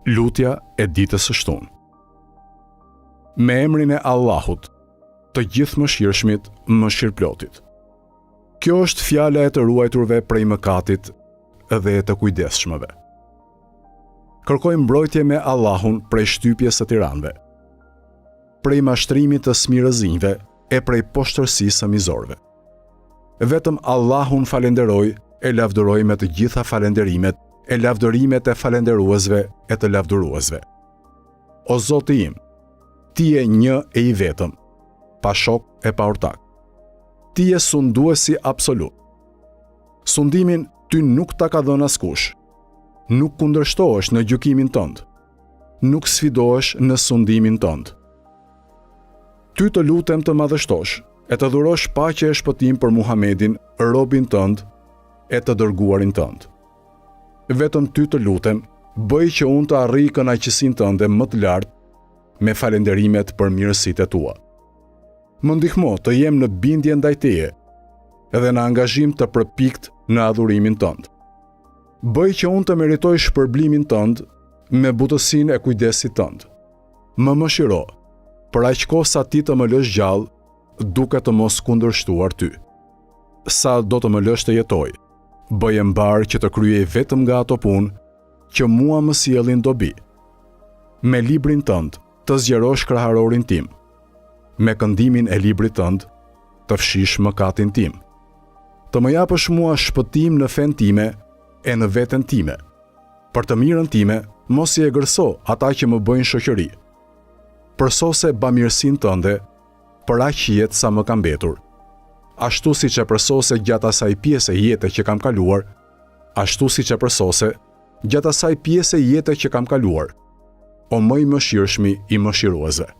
Lutja e ditës së shtunë. Me emrin e Allahut, të Gjithëmëshirshmit, mëshirëplotit. Kjo është fjala e të ruajturve prej mëkatit dhe e të kujdesshmëve. Kërkoj mbrojtje me Allahun prej shtypjes së tiranëve, prej mashtrimit të smirëzinjve e prej poshtërsisë së mizorëve. Vetëm Allahun falënderoj e lavdëroj me të gjitha falënderimet e lavdërimet e falënderuesve e të lavdëruesve. O Zoti im, ti je një e i vetëm, pa shok e pa ortak. Ti je sunduesi absolut. Sundimin ty nuk ta ka dhënë askush. Nuk kundërshtohesh në gjykimin tënd. Nuk sfidohesh në sundimin tënd. Ty të lutem të madhështosh e të dhurosh paqe e shpëtim për Muhamedin, robin tënd e të dërguarin tënd. Vetëm ty të lutem, bëj që unë të arrij kënaqësinë tënde më të lartë me falënderimet për mirësitë e tua. Më ndihmo të jem në bindje ndaj teje dhe në angazhim të përpiktë në adhurimin tënd. Bëj që unë të meritoj shpërblimin tënd me butësinë e kujdesit tënd. Më mëshiro, për aq kohë sa ti të më lësh gjallë, duke të mos kundërshtuar ty. Sa do të më lësh të jetoj, bëje mbarë që të kryej vetëm nga ato punë që mua më sjellin dobi. Me librin tënd të zgjerosh kraharorin tim. Me këndimin e librit tënd të fshish mëkatin tim. Të më japësh mua shpëtim në fenë time e në veten time. Për të mirën time, mos i egërso ata që më bëjnë shoqëri. Përsose bamirësinë tënde për aq jetë sa më ka mbetur. Ashtu siç e përsose gjatë asaj pjese jete që kam kaluar, ashtu siç e përsose gjatë asaj pjese jete që kam kaluar. O më i mëshirshmi i mëshiruesve.